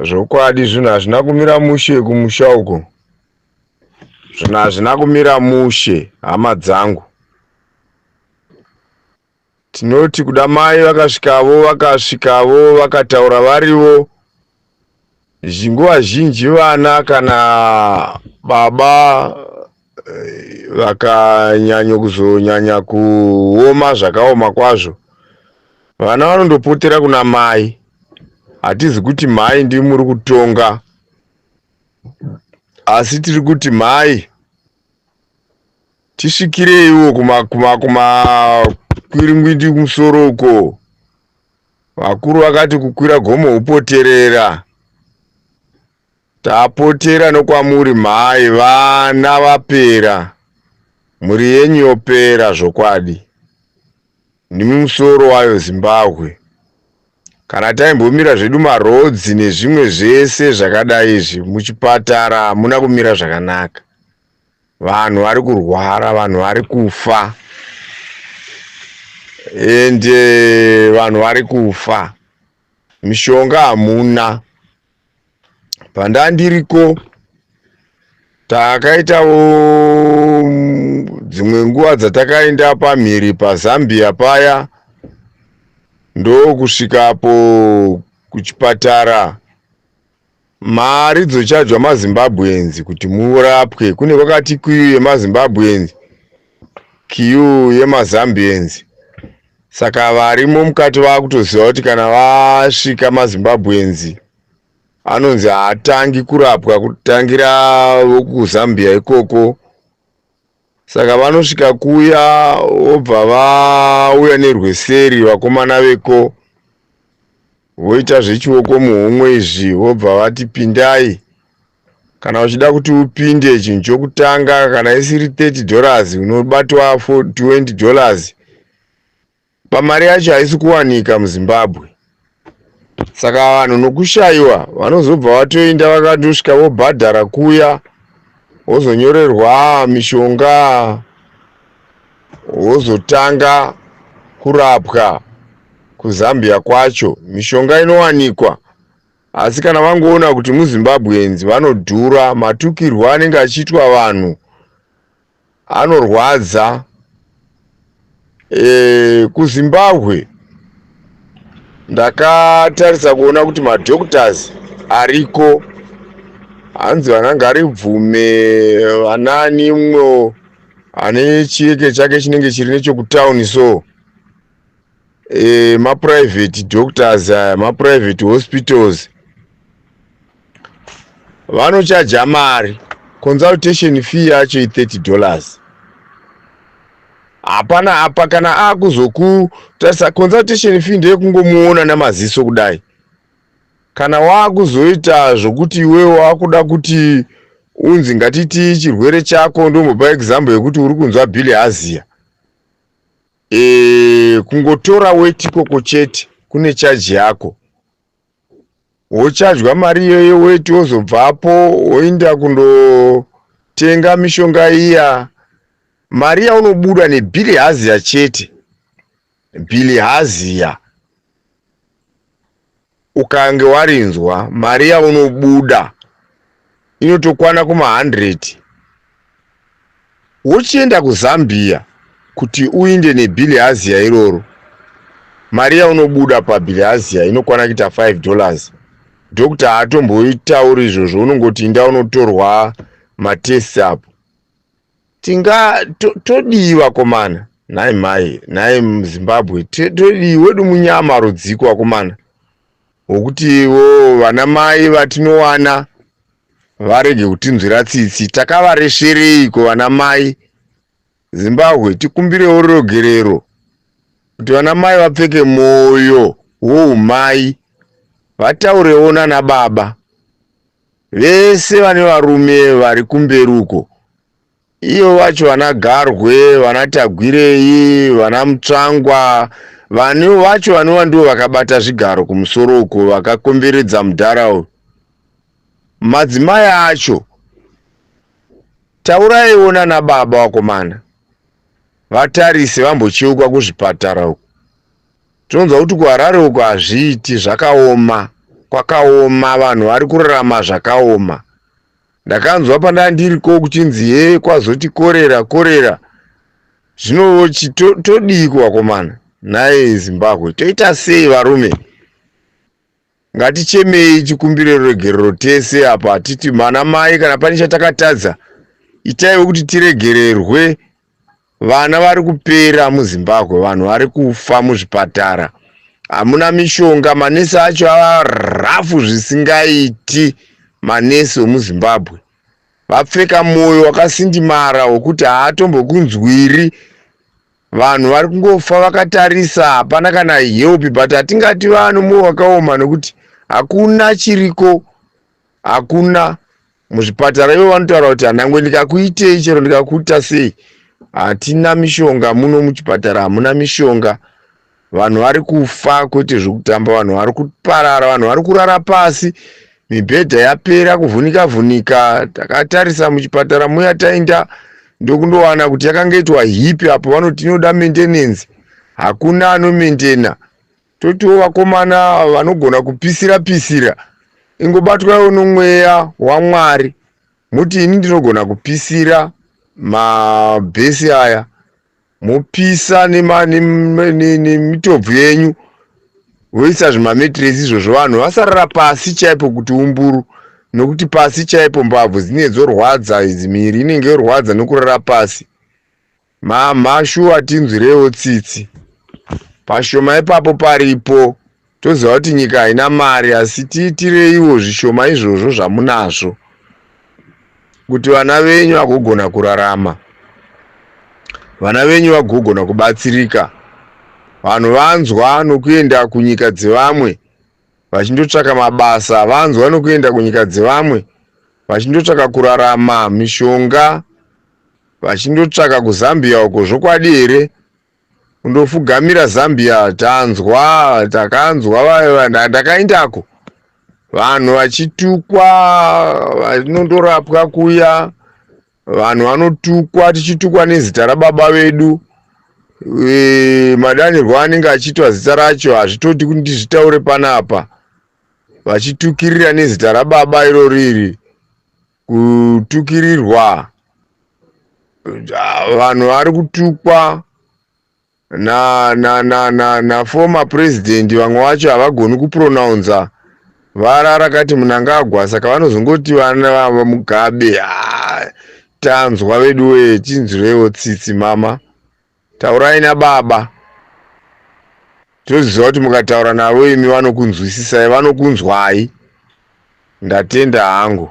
Zvokwadi zvinhu hazvina kumira mushe kumusha uko. Zvinhu hazvina kumira mushe hama dzangu. Tinoti kuda mai vakasvikavo vakasvikavo vakataura varivo. Nguva zhinji vana kana baba vakanyanya kuzonyanya kuoma zvakaoma kwazvo, vana vanondopotera kuna mai. Hatizi kuti mhai ndimi muri kutonga, asi tiri kuti mhai tisvikireiwo kumakwiringwindi kumusoro uko. Vakuru vakati kukwira gomo hupoterera. Tapotera nokwamuri mhai, vana vapera, mhuri yenyu yopera zvokwadi. Ndimi musoro wayo Zimbabwe. Kana taimbomira zvedu marodzi nezvimwe zvese zvakadai izvi, muchipatara hamuna kumira zvakanaka. Vanhu vari kurwara, vanhu vari kufa. Ende vanhu vari kufa. Mishonga hamuna. Pandandiriko takaitawo dzimwe nguva dzatakaenda pamhiri paZambia paya ndokusvikapo kuchipatara mari dzochajwa maZimbabweans kuti murapwe kune kwakati queue yemaZimbabweans queue yemaZambians saka varimo mukati vakutoziva kuti kana vasvika maZimbabweans anonzi haatangi kurapwa kutangira vokuZambia ikoko saka vanosvika kuya vobva vauya nerweseri vakomana veko voita zvechioko muhomwe izvi vobva vati pindai kana uchida kuti upinde chinhu chokutanga kana isiri 30 dollars unobatwa 20 dollars pamari yacho haisi kuwanika muZimbabwe. Saka vanhu nokushayiwa vanozobva vatoenda vakatosvika vobhadhara kuya wozonyorerwa mishonga wozotanga kurapwa kuZambia kwacho. Mishonga inowanikwa asi kana vangoona kuti muZimbabweans vanodhura matukirwo anenge achiitwa vanhu anorwadza. KuZimbabwe ndakatarisa kuona kuti madoctors ariko hanzi vana Ngaribvume vanani mwo ane chiyeke chake chinenge chiri nechekutauni so maprivate doctors aya maprivate hospitals vanochaja mari consultation fee yacho i30 dollars hapana apa kana akuzokutarisa consultation fee ndeyekungomuona namaziso kudai kana waakuzoita zvokuti iwewe wakuda kuti unzi ngatiti chirwere chako ndombopa example yekuti uri kunzwa bilharzia kungotora weti ikoko chete kune chaji yako wochajwa mari iyoyo weti wozobvapo woenda kundotenga mishonga iya mari yaunobuda nebilharzia chete bilharzia ukange warinzwa mari yaunobuda inotokwana kuma100 wochienda kuZambia kuti uinde nebilharzia iroro mari yaunobuda pabilharzia inokwana kuita 5 dollars doctor haatomboitauri izvozvo unongoti inda unotorwa matest apo tinga todii vakomana nhai mhai nhai Zimbabwe todii wedu munyama rudziko vakomana wokutiwo vana mai vatinowana varege kutinzwira tsitsi takavaresvereiko vana mai Zimbabwe tikumbirewo ruregerero kuti vana mai vapfeke mwoyo woumai vataurewo nana baba vese vane varume vari kumberi uko iyo vacho vana Garwe vana Tagwirei vana Mutsvangwa vane vacho vanova ndivo vakabata zvigaro kumusoro uko vakakomberedza mudhara uyu madzimai acho tauraiwo nana baba vakomana vatarise vambocheuka kuzvipatara uko tinonzwa kuti kuHarare uko hazviiti zvakaoma. Kwakaoma, vanhu vari kurarama zvakaoma. Ndakanzwa pandanga ndiriko kuchinzi hee kwazoti korera korera. Zvino todiiko vakomana? Nhai Zimbabwe toita sei varume? Ngatichemei tikumbire ruregerero tese apa titi mana mai kana pane chatakatadza itaiwo kuti tiregererwe. Vana vari kupera muZimbabwe, vanhu vari kufa muzvipatara, hamuna mishonga, manesi acho ava rafu zvisingaiti. Manesi emuZimbabwe vapfeka mwoyo wakasindimara wekuti haatombokunzwiri. Vanhu vari kungofa vakatarisa, hapana kana help, but hatingati vano mwoyo wakaoma nekuti hakuna chiriko, hakuna muzvipatara. Ivo vanotaura kuti hanangwe ndikakuitei chero ndikakuita sei, hatina mishonga muno muchipatara, hamuna mishonga. Vanhu vari kufa kwete zvekutamba, vanhu vari kuparara, vanhu vari kurara pasi, mibhedha yapera kuvhunika vhunika. Takatarisa muchipatara muya taenda ndokundowana kuti yakanga itwa hipi apo vanoti inoda maintenance, hakuna anomaintaina. Totiwo vakomana vanogona kupisira pisira, ingobatwaiwo nomweya waMwari muti ini ndinogona kupisira mabhesi aya, mopisa nemitobvu yenyu voisa zvimametiresi izvozvo, vanhu vasarara pasi chaipo kuti umburu, nokuti pasi chaipo mbabvu dzinenge dzorwadza idzi, miviri inenge yorwadza nokurara pasi. Mhamha shuwa tinzwireiwo tsitsi pashoma ipapo paripo. Toziva kuti nyika haina mari asi tiitireiwo zvishoma izvozvo zvamunazvo kuti vana venyu vagogona kurarama, vana venyu vagogona kubatsirika. Vanhu vanzwa nokuenda kunyika dzevamwe vachindotsvaka mabasa, vanzwa nokuenda kunyika dzevamwe vachindotsvaka kurarama, mishonga vachindotsvaka kuZambia uko. Zvokwadi here kundofugamira Zambia? Tanzwa, takanzwa, ndakaendako vanhu vachitukwa, vanondorapwa kuya vanhu vanotukwa, tichitukwa nezita rababa vedu. Madanirwo anenge achiitwa zita racho hazvitodi kuti ndizvitaure panapa, vachitukirira nezita rababa irori iri kutukirirwa. Vanhu vari kutukwa naformer president, vamwe vacho havagoni kupronounza vara rakati Mnangagwa, saka vanozongoti vana vaMugabe. Tanzwa veduwe, tinzwireiwo tsitsi mama, taurai nababa. Toziva kuti mukataura navo imi vanokunzwisisai, vanokunzwai. Ndatenda hangu.